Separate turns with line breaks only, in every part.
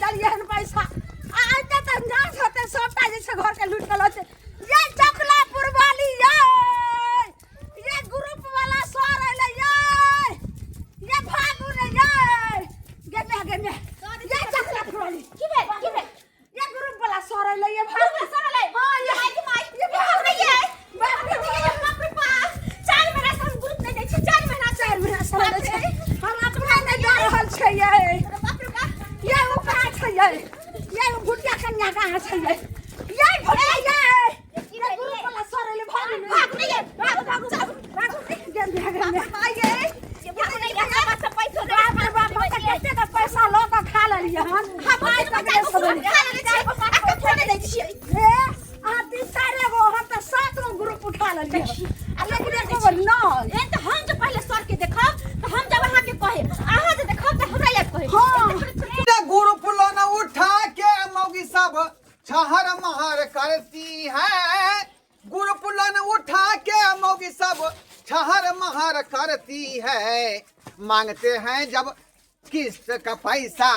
लेलियै हन पैसा आ एते तऽ जाँच होतै सबटा जे छै घरके लूटि कऽ लऽ ये चकलापुर वाली ये ये ग्रुप वाला सर अयलै ये ये भागू रे ये गे मे गे मे ये चकलापुर वाली
की भेल की भेल
ये ग्रुप वाला सर अयलै ये भागू
ग्रुप सर अयलै?
हां ये
माय के माय
ये भागू
भाग नहीं है
बाप रे
बाप रे बाप 4 महीना से हम ग्रुप नहीं जाइ छी 4 महीना।
4 महीना सर अयलै छै, हम अपना नहि दऽ रहल छै ये।
बाप रे बाप।
ये ओ कहाँ छै ये? ये ओ भुटिया कन्या कहाँ छै ये? ये भुटिया ये ये ग्रुप वाला सर अयलै, भागू ने।
भाग नहीं है, भागू भागू भागू।
भागू गेल बिहार में।
माय ये ये भाग नहीं है, हमरा से पैसा दे।
बाप रे बाप, हम तऽ कते तऽ पैसा लऽ कऽ खा लेलियै हन।
हम
आइ
पाँच
तक नहि
गो
समझ
खा लेने छियै आ ककरो नहि दै छियै।
हे, अहाँ तीन चारि गो, हम तऽ सात गो ग्रुप उठा लेलियै आ लेकिन एको गो नहि।
ए तऽ हम जे पहिले सर के देखब तऽ हम जब अहाँ के कहे, अहाँ जे देखब तऽ हमरा याद कहे।
हाँ।
ग्रुप लोन उठा के मौगी सब छहर महर करती है। ग्रुप लोन उठा के मौगी सब छहर महर करती है। मांगते हैं जब किस्त का पैसा,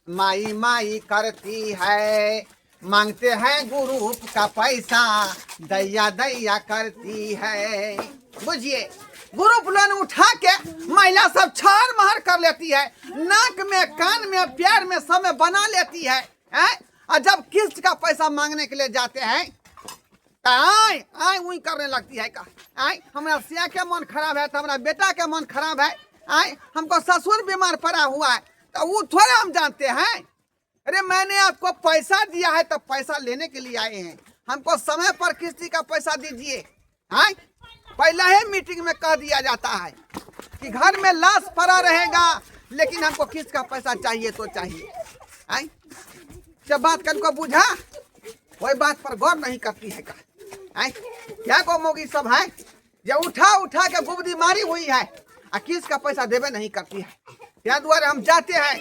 माई माई करती है। मांगते हैं ग्रुप का पैसा, दैया दैया करती है। बुझिए, ग्रुप लोन उठा के महिला सब छहर महर कर लेती है, नाक में, कान में, पैर में, सब में बना लेती है, हैं? और जब किस्त का पैसा मांगने के लिए जाते हैं त आय आय उई करने लगती है का आय हमरा सिया के मन खराब है, तो हमरा बेटा के मन खराब है, आय हमको ससुर बीमार पड़ा हुआ है, तो वो थोड़े हम जानते हैं। अरे मैंने आपको पैसा दिया है तो पैसा लेने के लिए आए हैं, हमको समय पर किस्ती का पैसा दीजिए। आय पहला ही मीटिंग में कह दिया जाता है कि घर में लाश पड़ा रहेगा लेकिन हमको किस्त का पैसा चाहिए तो चाहिए। आय जब बात कन को बुझा वही बात पर गौर नहीं करती है का आय क्या को मोगी सब है जो उठा उठा के गुबदी मारी हुई है आ किस्त का पैसा देवे नहीं करती है। क्या द्वारे हम जाते हैं,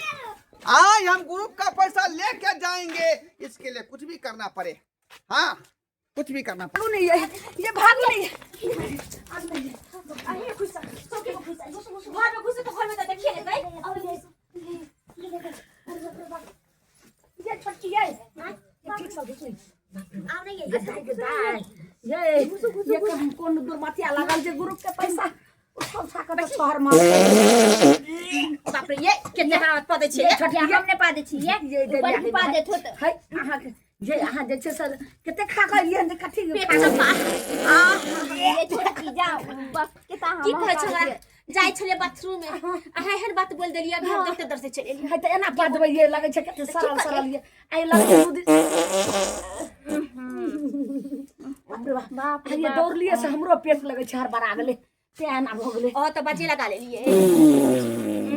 आज हम ग्रुप का पैसा लेके जाएंगे, इसके लिए कुछ भी करना पड़े। हाँ, कुछ भी करना पड़े।
भागू नहीं ये, ये भागू नहीं ये। आज नहीं ये।
अरे घुस चौकी में घुस घुस घुस, घर में घुसे तो घर में तो देखिए ले गई।
ये छोटकी ये ये ठीक से घुस नहीं।
आव नहीं।
गदाई गदाई ये ये कोन दुर्मतिया लागल जे ग्रुप के पैसा उठा उठा के तऽ शहर में।
बाप रे, ये केते हाथ पा दै छियै।
ये
छोटिया हम नहि पा दै छियै।
ये
ऊपर ही पा देत होत।
है अहाँके जे अहाँ जे छै सर कते खा के एलियै हन जे कथी
पेट सफा।
आ
ये छोटकी जाओ बस केता हम
की कहै छलै, जाइ छलियै बाथरूम में, अहाँ एहन बात बोल देलियै, अभी हम डॉक्टर दर से चलि एलियै।
है तऽ एना पा देबै, ये लगै छै कते सड़ल सड़ल ये आइ लगै छै दूध। बाप रे बाप।
बाप रे
ये
बाप।
दौड़लियै से हमरो पेट लगै छै हड़बड़ा गेलै, तें एना भऽ गेलै।
ओ तऽ बाजे लगा लेलियै।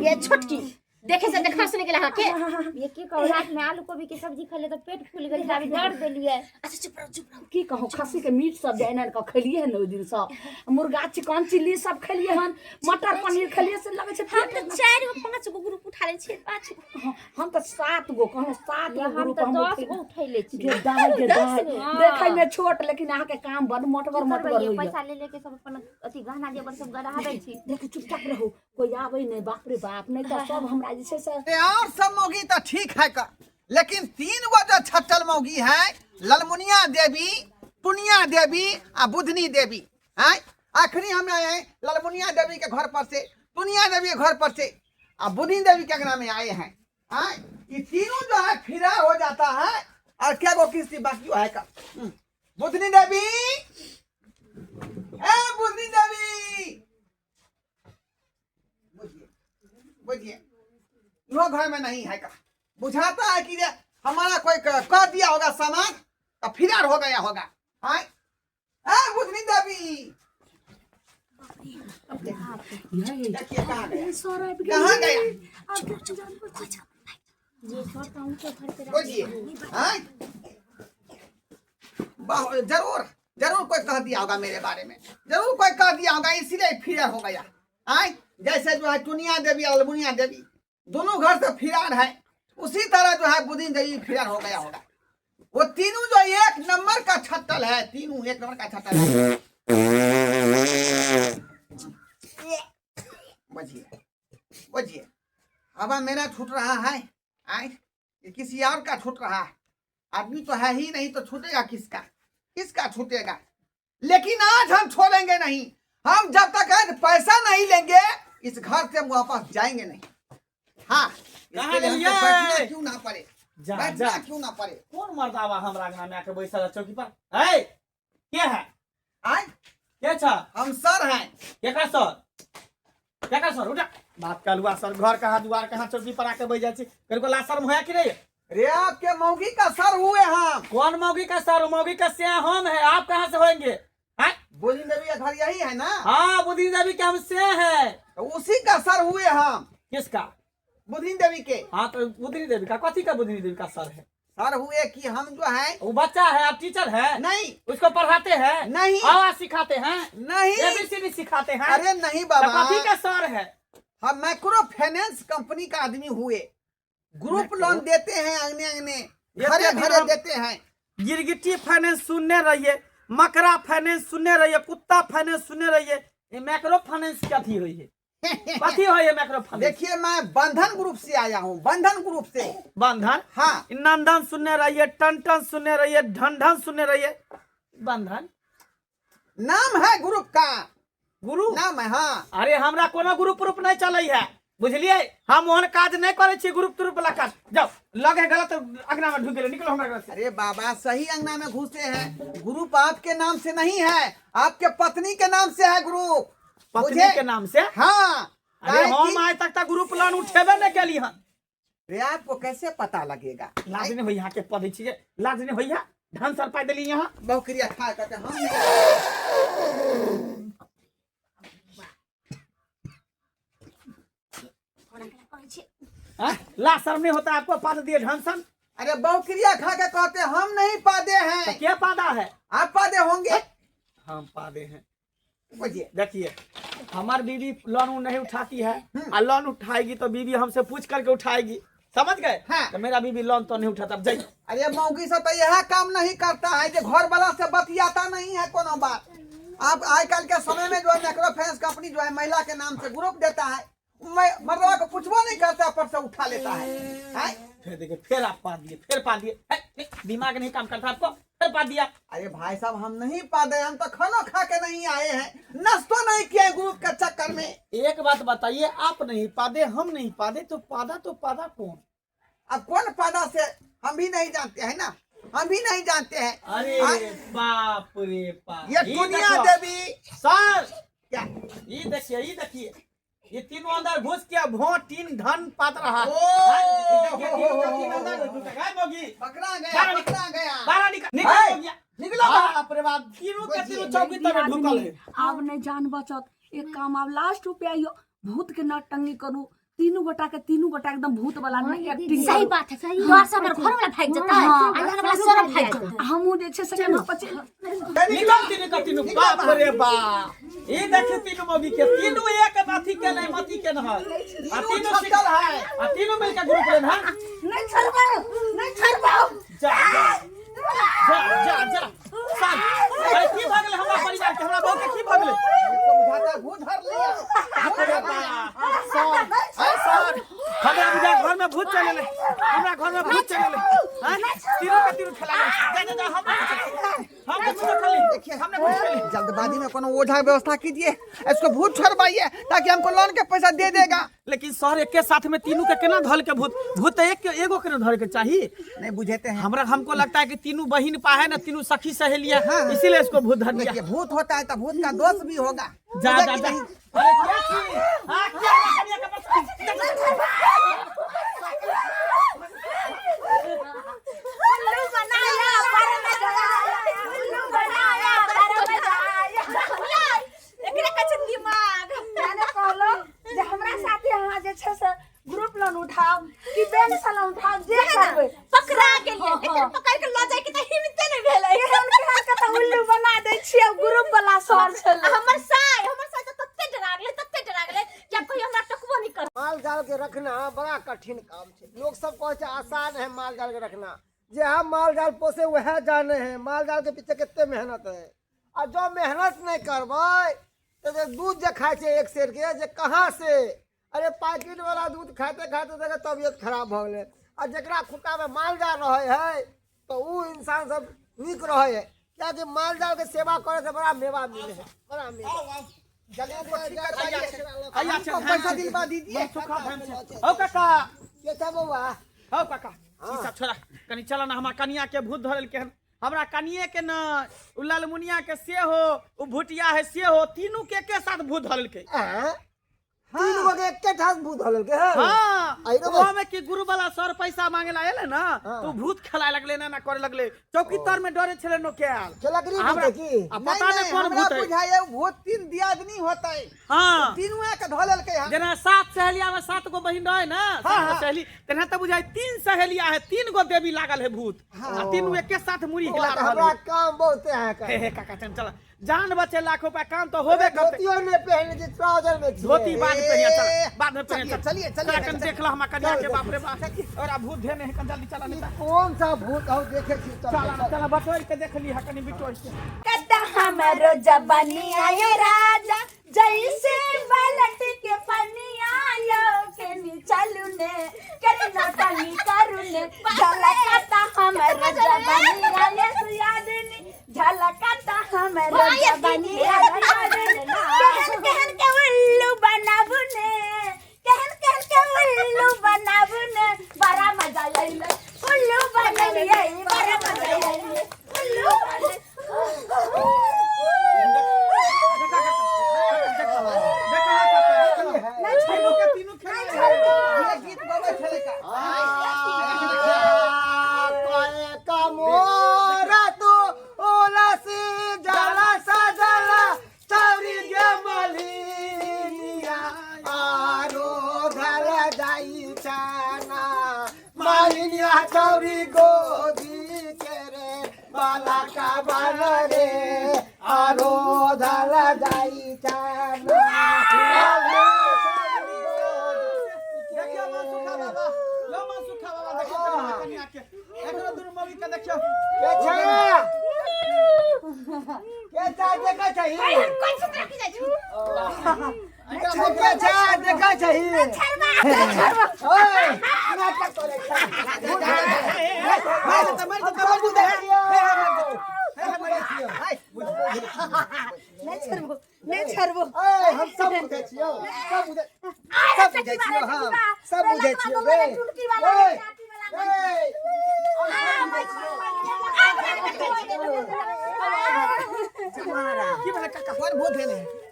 ये छोटकी देखे से देखा सुने गेल अहाँके।
ये की कहू, रात में आलू कोबी के सब्जी खेले तऽ पेट फूल गेल, अभी दर्द देलियै।
अच्छा चुप रहू, चुप रहू।
की कहूँ, खस्सी के मीट सब जे आनि आनि कऽ खेलियै हन ओहि दिन सब मुर्गा चिकन चिल्ली सब खेलियै हन, मटर पनीर खेलियै, से लगै छै
हम
पेट
तऽ चारि गो पाँच गो ग्रुप उठा लै छियै, पाँच गो।
हम तऽ सात गो कहलहुँ, सात गो
हम
ग्रुप
तऽ
हम
10
उठेलियै।
गो उठैले छी।
गे दाइ गे दाइ।
10 गो।
देखै मे छोट लेकिन अहाँके काम बड मोटगर
की
मोटगर
करबै,
होइया।
पैसा ले लेके सब अपन अथी गहना जेवर सब गढ़ाबै छी।
देखू, चुपचाप रहू, कोई आबै नहि। बाप रे बाप, नहि तऽ सब हमरा जे छै से
ए, और सब मौगी तो ठीक है का, लेकिन तीन गो जो छट्टल मौगी है, ललमुनिया देवी, टुनिया देवी आ बुधनी देवी है। आखिरी हम आए हैं ललमुनिया देवी के घर पर से, टुनिया देवी के घर पर से आ बुधनी देवी के अंगना में आए हैं। आए ये तीनों जो है फिरा हो जाता है और क्या गो किस्ती बाकी है का। बुधनी देवी, ए बुधनी देवी, बुझिए बुझिए, नो घर में नहीं है का। बुझाता है कि जे हमारा कोई कह दिया होगा सामान तो फिरार हो गया होगा। हाँ ए बुधनी देवी, देखिए कहाँ गया, कहाँ गया।
ये सर तो उनके घर पे
बुझिए, हाँ जरूर जरूर कोई कह दिया होगा मेरे बारे में, जरूर कोई कह दिया होगा, इसीलिए फिरार हो गया। आए जैसे जो है टुनिया देवी और अलमुनिया देवी दोनों घर से फिरार है, उसी तरह जो है बुधनी देवी फिरार हो गया होगा। वो तीनों जो एक नंबर का छत्तल है, तीनों एक नंबर का छत्तल है। बुझिए बुझिए, हवा मेरा छूट रहा है। आए ये किसी और का छूट रहा है। आदमी तो है ही नहीं तो छूटेगा किसका, किसका छूटेगा। लेकिन आज हम छोड़ेंगे नहीं, हम जब तक आज पैसा नहीं लेंगे इस घर से हम वापस जाएंगे नहीं। हाँ,
कहाँ
इसके लिए हमको
गेलियै?
बैठना क्यों ना पड़े,
जा
बैठना
जा
क्यों ना पड़े।
कोन मर्दावा हमरा अंगना में आके बैसल है चौकी पर? है के है?
आए
के छ?
हम सर हैं।
केकर सर? केकर सर? उठा बात कलुआ सर, घर कहाँ दुआर कहाँ, चौकी पर आके बैठ जाइ छी, कनको ला शर्म होया कि नहीं?
अरे आपके मौगी का सर हुए हम।
कौन मौगी का सर? मौगी का सिया हम है, आप कहाँ से होंगे? हैं?
बुद्धि देवी का घर यही है ना?
हाँ, बुद्धि देवी के हम से है।
तो उसी का सर हुए हम।
किसका?
बुद्धि देवी के।
हाँ तो बुद्धि देवी का कथी का बुद्धि देवी का सर है?
सर हुए कि हम जो है
वो बच्चा है, आप टीचर है?
नहीं।
उसको पढ़ाते हैं?
नहीं।
आवाज सिखाते हैं?
नहीं।
एबीसीडी सिखाते हैं?
अरे नहीं
तो
बाबा।
कथी का सर है?
हम माइक्रो फाइनेंस कंपनी का आदमी हुए, ग्रुप लोन देते हैं अंगने अंगने,
ये
घरे
तो
घरे
हम-
देते हैं।
गिरगिटी फाइनेंस सुनने रहिए, मकरा फाइनेंस सुनने रहिए, कुत्ता फाइनेंस सुनने रहिए, ये माइक्रो फाइनेंस कथी हुई है? कथी होई है माइक्रो फाइनेंस?
देखिए मैं बंधन ग्रुप से आया हूँ, बंधन ग्रुप से।
बंधन?
हाँ।
नंदन सुनने रहिए, टन टन सुनने रहिए, ढन ढन सुनने रहिए, बंधन
नाम है ग्रुप का।
गुरु
नाम है, हाँ।
अरे हमरा कोनो ग्रुप ग्रुप नहीं चले है, बुझलिए? हम ओहन काज नहीं करे छी, ग्रुप त्रुप वाला काज। जाओ, लगे गलत अंगना में ढुक गेले, निकलो हमरा घर से।
अरे बाबा सही अंगना में घुसे हैं, ग्रुप आपके नाम से नहीं है, आपके पत्नी के नाम से है ग्रुप।
पत्नी
बुझे?
के नाम से?
हाँ।
अरे
काहे
हम
कि-
आज तक तक ग्रुप लोन उठेबे नहीं केली हन।
अरे आपको कैसे पता लगेगा?
लाज नहीं होइया के पढ़ै छियै, लाज नहीं होइया, धन सर पाइ देली यहाँ।
बहुक्रिया खा करके हम
हाँ? ला शर्म नहीं होता आपको, पाद दिए ढन सन।
अरे बहुक्रिया खा के कहते हम नहीं पादे हैं।
तो क्या पादा है?
आप पादे होंगे।
हम पादे हैं।
बुझिए।
देखिए हमार बीवी लोन नहीं उठाती है, और लोन उठाएगी तो बीवी हमसे पूछ करके उठाएगी, समझ गए?
हाँ।
तो मेरा बीवी लोन तो नहीं उठाता। अब जाइए।
अरे मौगी से तो यह काम नहीं करता है जो घर वाला से बतियाता नहीं है कोनो बात। आप आजकल के समय में जो है माइक्रो फाइनेंस कंपनी जो है महिला के नाम से ग्रुप देता है, मर्दवा को पूछबो नहीं करता, पर से उठा लेता है। हैं?
फिर देखिए फिर आप पा दिए, फिर पा दिए। है, नहीं, दिमाग नहीं काम करता आपको, फिर पा दिया।
अरे भाई साहब हम नहीं पा दे, हम तो खाना खा के नहीं आए हैं, नाश्ता नहीं किए ग्रुप के चक्कर में।
एक बात बताइए, आप नहीं पादे, हम नहीं पादे, तो पादा तो पादा कौन?
अब कौन पादा से हम भी नहीं जानते हैं ना, हम भी नहीं जानते हैं।
अरे
हाँ?
बाप रे बाप,
ये
ई
दुनिया
देखो।
देवी
सर
क्या?
ये देखिए, ये देखिए, ये तीनों अंदर घुस के भो टीन धन पात रहा।
ओ,
हाँ, ये देखिए, तीनों का तीन अंदर घुस गए। मोगी।
पकड़ा गया,
बाहर निकल।
पकड़ा गया।
बाहर निकल, निकल
है,
मोगिया।
निकलो बाहर।
बाप रे बाप, तीनों के तीनों चौकी
मेरी
तक ढुकल
आदमी,
है।
आब नहीं जान बचत। एक काम आब लास्ट रुपया यो भूत के नौटंकी करू, तीनू गोटा के तीनू गोटा एकदम भूत वाला
हाँ,
एक्टिंग
सही
करू।
बात है, सही डर से हमर घर वाला भाग जता है,
हाँ।
अंदर वाला सर भाग जता है।
हमहूँ जे छै से केना पचे
निकल तीनों का तीनों। बाप रे बाप, ये देखिए तीनों मोगी के तीनों एक अथी के नहीं मती के नहीं, आ
तीनों
तीनों
छक्कल है।
आ तीनों मिलकर ग्रुप लेन। हां
नहीं छोड़बो, नहीं छोड़बो।
जा जा जा जा जा साल। अरे की भगले हमरा परिवार के, हमरा बहू के की भगले?
तो बुझाता भूत धर लिया।
बाप रे बाप, सर, अरे सर, हमरा बुझा घर में भूत चले ले, हमरा घर में भूत चले ले। हां तीनों के तीनों खेला ले। जा जा जा, हम कुछ खाली
देखिए
हमने कुछ खाली।
जल्दबाजी में कोनो ओझा व्यवस्था कीजिए, इसको भूत छुड़वाइए ताकि हमको लोन के पैसा दे देगा।
लेकिन सर एक के साथ में तीनों के केना धल के भूत, भूत एक एगो के धर के चाहिए।
नहीं बुझेते हैं
हमरा, हमको लगता है कि तीनों बहिन पा है ना, तीनों सखी सहेलिया,
हाँ।
इसीलिए इसको भूत धर दिया।
देखिए भूत होता है तो भूत का दोष भी होगा।
जा
बुझे
जा
कि
जा।
नहीं?
अरे क्या चीज? हाँ, क्या करिया के बस।
उल्लू बनाया पर में जाया, उल्लू बनाया पर में जाया।
एकरा कहै छै दिमाग।
मैंने कहलो जे हमरा साथे अहाँ जे छै से ग्रुप लोन उठाओ कि बैंक से लोन उठाओ, जे करबै।
पकड़ा गेलियै,
हाँ,
लेकिन
हाँ।
पकड़ के लऽ जाय के तऽ हिम्मते नहि भेलै।
एहन केहन के तऽ उल्लू बना दै छियै, ग्रुप वाला सर छलै।
हमर साय तऽ तते डरा गेलै, तते डरा गेलै कि आब कहियो हमरा टकबो नहि करत।
माल जाल के रखना बड़ा कठिन काम छै। लोग सब कहै छै आसान है माल जाल के रखना, जे हम माल जाल पोसे वएह जाने है माल जाल के पीछे कते मेहनत है। आ जो मेहनत नहीं करबै तऽ जे दूध जे खाइ छै एक सेर के, जे कहाँ से, अरे पैकेट वाला दूध खाते खाते तक तबियत खराब भऽ गेलै। आ जकरा खुट्टामे माल जाल रहै है तऽ उ इंसान सब नीक रहै है, कियाकि माल जाल के सेवा करे से बड़ा मेवा मिले है, बड़ा मेवा।
आओ आओ जल्दी को ठीक करवाइए।
आइया छै।
हमको पैसा दिलवा दीजिए।
सुखा धान छै। हौ काका।
के छै बौआ?
हौ काका, ई सब छोड़ा, कनि चल ना, हमरा कनिया के भूत धरल के हन। हमरा कनिए के न, उ ललमुनिया के सेहो, उ भुटिया है सेहो, तीनू के के साथ भूत धरल के।
आँ? तीन गो के एके ठाम भूत धरल के है?
हाँ।
आइरो
ओहो में कि गुरु वाला सर पैसा मांगे ला एले ना,
हाँ।
तो भूत खेलाए लगले, ना ना करे लगले, चौकी तर में डरे छले नो के आयल।
खेलकरी भूत
हमरा
है की?
आ पता
नहीं
नहीं कौन
हमरा
भूत है।
बुझाइए भूत तीन दियादनी होता है।
हाँ।
तीनों के धो लेलकै हन।
जेना 7 सहेलिया में 7 गो बहिन रहे ना, 7 गो सहेली, तेना तऽ बुझाइ 3 सहेलिया है, 3 गो देवी लागल है भूत, आ तीनू एके साथ मुड़ी हिला
बौआ,
रहल
हमरा
है।
काम बहुते है का।
हे हे काका, चल चल, जान बचे लाखों रुपया, काम तो होबे करते।
धोतियो ने पहने छी, ट्राउजर में छी।
धोती बाद में पहनिया, चल बाद में पहनिया।
चलिए, चलिए,
चल, कन
चलिए।
देख ला हमरा कनिया के, बाप रे बाप, और आ भूत धेने है, कन जल्दी चला
ई
नहीं।
कौन सा भूत हौ देखे छी, चल
चल
चल।
चल, बटोर के देख ली है कनी बिटोर के।
कता हमरो जवानी आए राजा, जैसे पलट के पानी आयो के नी चलू ने करे ना तनी करुने, झलकता हमरो जवानी आए सुयादनी, झलकता हमरो जवानी आए सुयादनी। केहन केहन के उल्लू बनाबू ने, केहन केहन के उल्लू बनाबू ने, बड़ा मजा आइले उल्लू बनलिए, बड़ा मजा आइले उल्लू बन।
देखा काका, देखा काका, तीनू के तीनू खेल।
ये गीत गबै छलै का।
का मोरा तू ओला से जाला सा जाला चौरी गे मलिनिया, आरो घर जाई चाना मालिनिया, चौरी गोदी के रे बाला का बाल रे, आरो धल जाई चाना।
देखियो मां सुखा बाबा, लो मां सुखा बाबा, देखियो कनिया कनिया के, एकरो दुनू मौगी के देखियो।
के छै? के छै देखै छही?
कोन सुतरा की जाइ छु?
के छै देखै छही? ओए, नाटक करै छै।
मार देतै, मार देतै,
हम
मार देतै।
बुझै छियौ।
हे, हे, मार देतै।
हाय,
नहीं छोड़बो, नहीं छोड़बो।
ओए, हम सब बुझै छियौ, सब बुझै, सब बुझै छियौ, हम सब बुझै छियौ रे। ओए, ओए, हम सब बुझै छियौ।
की भेलै काका?
कौन भूत है?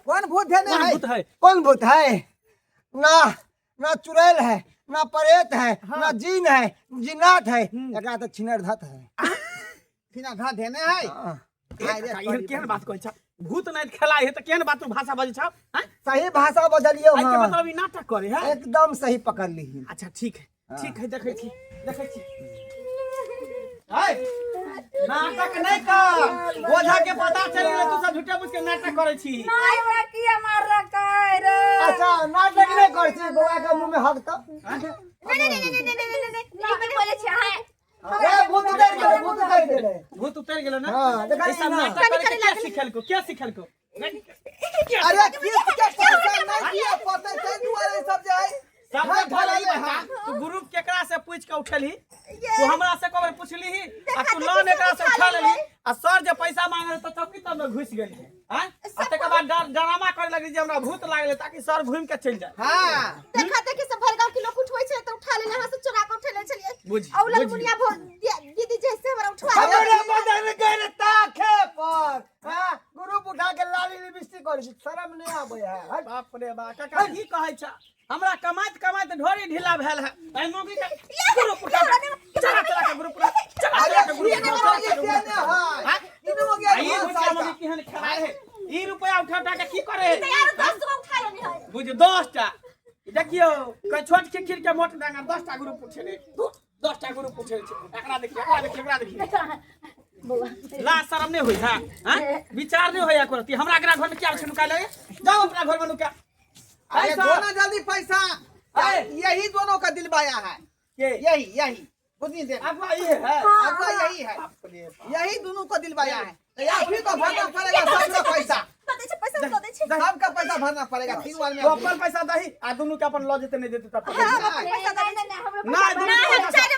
कौन भूत है?
कौन भूत है?
कौन भूत है? ना ना चुड़ैल है, ना प्रेत है, ना जीन है, जिन्नात है, एकरा तो छिनर धत है।
फिना घा देने है।
हाँ।
काका, एहन केहन बात कहै छ? भूत नहीं खेलाय है तऽ केहन बात तू भाषा बजै छ? हैं?
सही भाषा बजलियो।
एहि के
हाँ।
मतलब ई नाटक करे है।
एकदम सही पकड़ ली।
अच्छा ठीक है, ठीक है, देखै छी, देखै छी। है नाटक नहीं कर, ओझा के पता चलि गेलै तू सब झूठे बुझ के नाटक करै छी।
नहीं, हमरा किया मार रखा है रे?
अच्छा, नाटक नहीं कर छी, बौआ के मुंह में हक तो।
नहीं नहीं नहीं नहीं नहीं नहीं नहीं, ई की बोले छी अहाँ?
ए, भूत उतर गेलै, भूत उतर गेलै।
भूत उतर गेलै ना?
हाँ, देखा
ई सब
ना।
नाटक करे के के सिखेलको? के सिखेलको?
अरे किस्त के पैसा नहीं दिए पड़ते तै दुआरे सब जे है।
सबसे
हाँ,
पहले ई
हाँ।
बता, तू ग्रुप केकरा से पूछ के उठेलही? तू हमरा से कबर पूछलीही आ तू लोन एकरा से उठा लेली, आ सर जे पैसा मांगल तऽ चौकी तर में घुसि गेली हैं, आ तकर बाद डरामा करे लगली जे हमरा भूत लागले, ताकि सर घूमि के चलि जाए।
हाँ।
देखा देखी सब भर गांव के लोग उठबै छै तऽ उठा लेले, अहाँ सब चोरा के उठेले छलियै।
बुझि
आ उ
बुझि।
ललमुनिया भौ दीदी जैसे हमरा उठवा
हमरे बदन गेल ताखे पर, हाँ, ग्रुप उठा के लाली लिपस्टिक करै छी, शरम नहीं आबै है? हट।
बाप रे बा, काका की कहै छ? हमरा कमाइत कमाइत ढोरी ढीला भेल है। एहि मौगी के ग्रुप उठा के चला चला के ग्रुप उठा, चला
अरे
चला के ग्रुप
तीनों
उठा,
के
चला चला के
देने
ग्रुप
है।
हाँ?
तीनों के
आ ई
ढोल
रुपया
साइता।
मौगी केहन खेलाय है? ई रुपया उठा उठा के की करे है?
यार 10 गो उठा लेनी है।
बुझ 10टा, देखियौ कई छोट खिखिर के मोट डांगा, 10टा ग्रुप उठेले, 10टा ग्रुप उठेले छै। एकरा देखिए, एकरा देखिए, एकरा देखिए। ला शरम नहीं होई है? हैं? विचार नहीं होई करती? हमरा अगरा घर में क्या छै नुका लगे, जाओ अपना घर में नुका।
अरे
ऐसा।
दो ना जल्दी पैसा।
अरे।
यही दोनों का दिलवाया है।
के?
यही यही बुद्धि दे।
अगुआ ये है।
अगुआ यही है, यही दोनों को दिलवाया है। तो या फिर तो भरना पड़ेगा सबका पैसा।
दऽ दै छै पैसा, दऽ दै छै।
सबका पैसा भरना पड़ेगा 3 बार में।
तो अपन पैसा दही आ दुनू के अपन लऽ जेते, नहीं देते तब
हाँ, हम अपन पैसा दऽ दै
नहीं नहीं, हमरा
ना, दुनू
नहीं,
के
हम
पैसा
चारि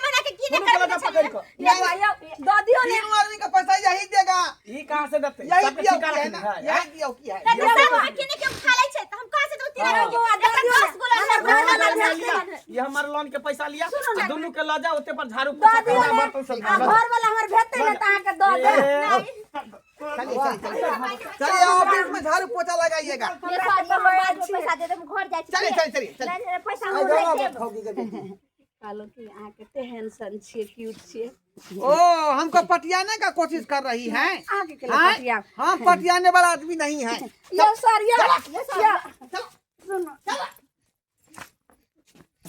ने
तीनों आदमी का पैसा यही देगा।
ई कहाँ से देते?
यही
सबके
दिया
ठिका
की है
रखने
ना,
है,
यही दिया की है।
तऽ सब अकेले के उठा लै छै तऽ हम कहाँ से दू तीन आदमी
बौआ,
के? एकर
दऽ दियौ
10 गो लोन है,
हमर
घर वाला
घर वाला
भेज देलन।
ये हमर लोन के पैसा लिया
सुनू ना।
आ दुनू के लऽ जाओ ओते पर झाड़ू
दऽ
पोछा
दियौ
करना
ने
बर्तन सब
आ घर वाला हमर भेजतै ने तऽ अहाँके दऽ देब।
चलिए चलिए चलिए चलिए, ऑफिस में झाड़ू पोछा लगाइएगा।
ये सर जी, हम बाद में पैसा दे देब, हम घर जाइ छी।
चलिए चलिए चलिए चलिए।
नहीं, नहीं, पैसा
आइ
हम
जाओ
नहीं देब।
ठगी के बेटी।
कहलहुँ कि अहाँके तेहन सन छियै, क्यूट छियै।
ओ हमको पटियाने का कोशिश कर रही है?
अहाँके के लिए
हाँ?
पटिया?
हम पटियाने वाला आदमी नहीं है।
यौ सर, यौ यौ सुनू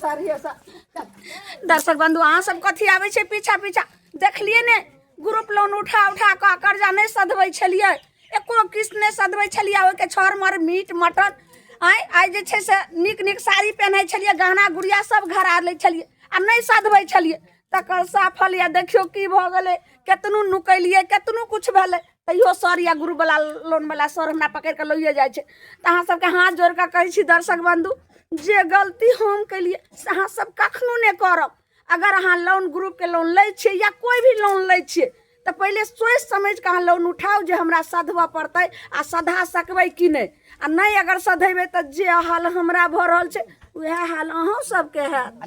सर, यौ सर। दर्शक बंधु, अहाँ सब कथी आबै छै पीछा पीछा? देखलियै ने, ग्रुप लोन उठा उठा कऽ कर्जा नहि सधबै छलियै, एको किस्त नहि सधबै छलियै। ओहिके छर मर मीट मटन आइ आइ जे छै से नीक नीक साड़ी पहिनै छलियै, गहना गुड़िया सब घरा लै छलियै आ नहि सधबै छलियै। तकर साफल या देखियौ की भऽ गेलै। केतनो नुकेलियै, केतनो किछु भेलै, तैयो सर या ग्रुपवला लोनवला सर हमरा पकड़ि कऽ लइए जाइ छै। तऽ अहाँ सबके हाथ जोड़ि कऽ कहै छी दर्शक बन्धु, जे गलती हम केलियै से अहाँ सब कखनो नहि करब। अगर अहाँ लोन ग्रुपके लोन लै छियै या कोइ भी लोन लै छियै तऽ पहिले सोचि समझि कऽ अहाँ लोन उठाउ जे हमरा सधबऽ पड़तै आ सधा सकबै कि नहि। आ नहि अगर सधेबै तऽ जे हाल हमरा भऽ रहल छै उएह हाल अहूँ सबके हैत।